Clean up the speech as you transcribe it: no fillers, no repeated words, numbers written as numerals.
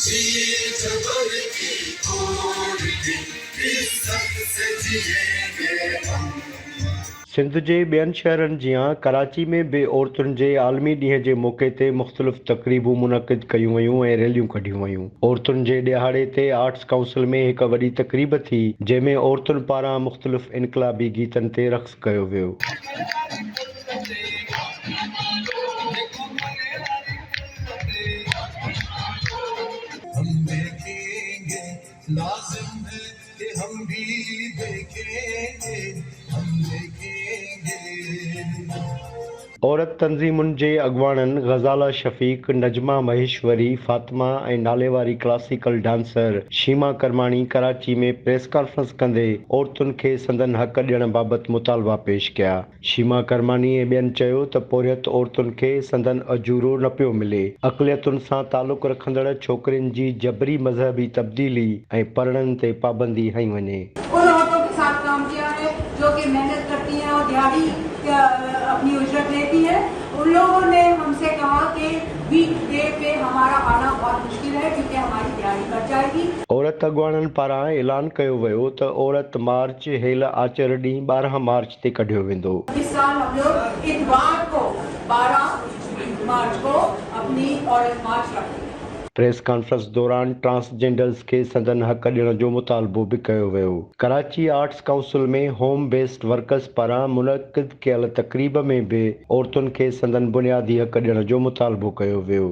سنڌ جي ٻين شهرن جيان ڪراچي ۾ به عورتن جي عالمي ڏينهن جي موقعي تي مختلف تقريبون منعقد ڪيون ويون ۽ ريليون ڪڍيون ويون. عورتن جي ڏهاڙي تي آرٽس ڪائونسل ۾ هڪ وڏي تقريب ٿي، جنهن ۾ عورتن پاران مختلف انقلابي گيتن تي رقص ڪيو ويو. عورت تنظيمن جي اڳواڻن غزالا شفيق، نجمه مهيشوري، فاطمه ۽ ناليواري classical dancer Shima Kirmani Karachi ۾ press conference ڪندي عورتن کي سندن حق ڏيڻ بابت مطالبا پيش ڪيا. شيما ڪرماني ۽ ٻين چيو ته پورهيت عورتن کي سندن اجورو نه پيو ملي، اقليتن سان تعلق رکندڙ ڇوڪرين جي جبري مذهبي تبديلي ۽ پرڻن تي پابندي هنئي وڃي. ان عورتون ڪي ساٿ ڪام ڪيا هي جو ڪي محنت ڪرتي هين اور دهاڙي اپني اجرت ليتي هين ان لوگون ني هم سي ڪها ڪي ويڪ ڊي پي همارا آنا بهت مشڪل هي ڪيونڪه هماري دهاڙي ڪٽ جائيگي. عورت اڳواڻن پاران اعلان ڪيو ويو ته عورت مارچ هيل آچر ڏينهن 12 مارچ تي ڪڍيو ويندو. اس سال هم لوگ اتوار ڪو 12 مارچ ڪو اپني عورت مارچ رکينگي. پريس ڪانفرنس دوران ٽرانس جينڊرز کي سندن حق ڏيڻ جو مطالبو به ڪيو ويو. Karachi arts council ۾ home based workers پاران منعقد ڪيل تقريب ۾ به عورتن کي سندن بنيادي حق ڏيڻ جو مطالبو ڪيو ويو.